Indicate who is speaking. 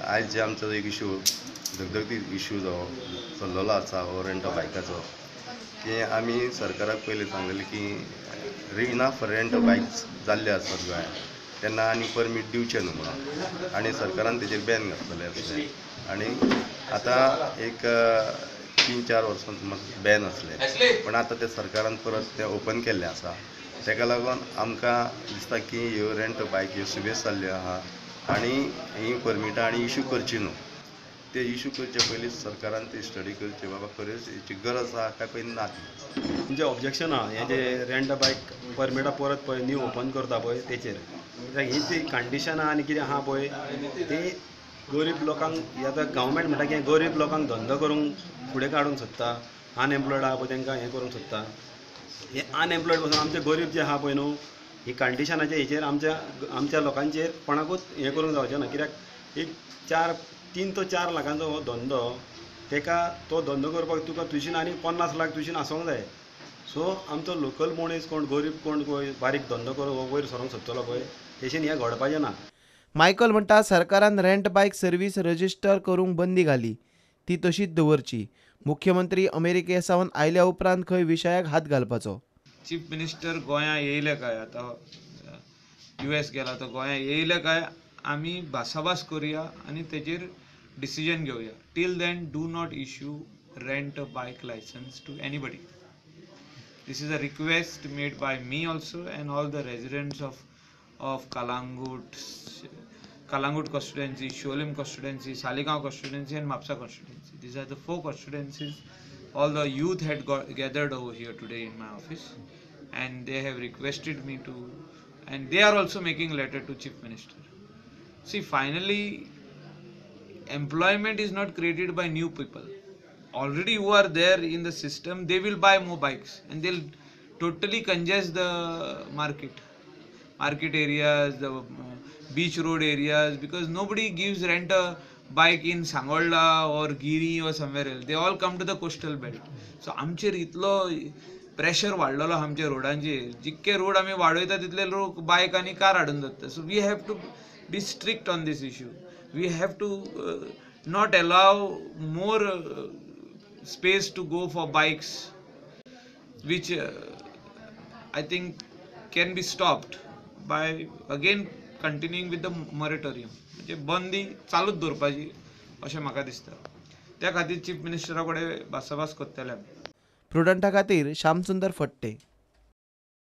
Speaker 1: आयज जे आमचो एक इशू धगधगती इशू जो चल्लेलो आसा हो रेंट बायकाचो की आमी सरकाराक पयलीं सांगलेलें की इनाफ रेंट बायक्स जाल्ले आसात गोंयांत तेन्ना आनी परमीट दिवचें न्हू म्हणून आनी सरकारान तेजेर बॅन घातलेलें आसलें आनी आतां एक 3-4 वर्सां बॅन आसलें पण आतां ते सरकारान परत तें ओपन केल्लें आसा. ताका लागून आमकां दिसता की ह्यो रेंट बायक ह्यो सुबेज जाल्ल्यो आहा आनी हीं परमिटां आनी इशू करची न्हू. ते इशू करचे पयलीं सरकारान ते स्टडी करचे बाबा खरेंच हेची गरज आहा काय पयलीं ना ती.
Speaker 2: तुमचें ऑब्जेक्शन आहा हें जे रेंट बायक परमिटां परत पळय न्यू ओपन करता पळय तेचेर कित्याक ही जी कंडिशन आहा आनी कितें आहा पळय ती गरीब लोकांक आतां गव्हर्मेंट म्हणटा की गरीब लोकांक धंदो करूंक फुडें काडूंक सोदता, अनएम्प्लॉयड आहा पळय तांकां हें करूंक सोदता. हे अनएम्प्लॉयड पासून आमचे गरीब जे आहा पळय न्हू ही कंडिशनाचे हेचेर आमच्या आमच्या लोकांचेर कोणाकूच हें करूंक जावचें ना. कित्याक एक 3 to 4 लाखांचो हो धंदो तेका तो धंदो करपाक तुका तुजीन आनी 50 लाख तुजीन आसूंक जाय. सो आमचो लोकल मनीस कोण गरीब कोण बारीक धंदो करून वयर सरोंक सोदतलो पळय तेशेन हें घडपाचें ना.
Speaker 3: मायकल म्हणटा सरकारान रेंट बायक सर्वीस रजिस्टर करूंक बंदी घाली ती तशीच दवरची. मुख्यमंत्री अमेरिके सावन आयल्या उपरांत खंय विशयाक हात घालपाचो.
Speaker 4: चीफ मिनिस्टर गोंया येयले काय आतां US गेला तो गोंया येयले काय आमी भासाभास करुया आनी तेजेर डिसिजन घेवया. Till then do not issue rent a bike licence to anybody. This is a request made by me also and all the residents of Calangute, Calangute constituency, Siolim constituency, Saligao constituency and Mapsa constituency. These are the 4 constituencies. All the youth had gathered over here today in my office and they have requested me to, and they are also making letter to Chief Minister. See, finally employment is not created by new people. Already who are there in the system, they will buy more bikes and they'll totally congest the market areas, the beach road areas, because nobody gives rent a bike in Sangolda or Giri or somewhere else. They all come to the coastal belt. So आमचेर इतलो pressure वाडलेलो आमच्या रोडांचेर, जितके road आमी वाडयता तितले लोक बायक आनी कार हाडून दवरता. So we have to be strict on this issue. We have to not allow more space to go for bikes, which I think can be stopped by again continuing with the moratorium. म्हणजे बंदी चालूच दवरपाची अशें म्हाका दिसता. त्या खातीर chief मिनिस्टरा कडेन भासाभास करतले आमी.
Speaker 3: प्रुडंटा खातीर श्यामसुंदर फट्टे.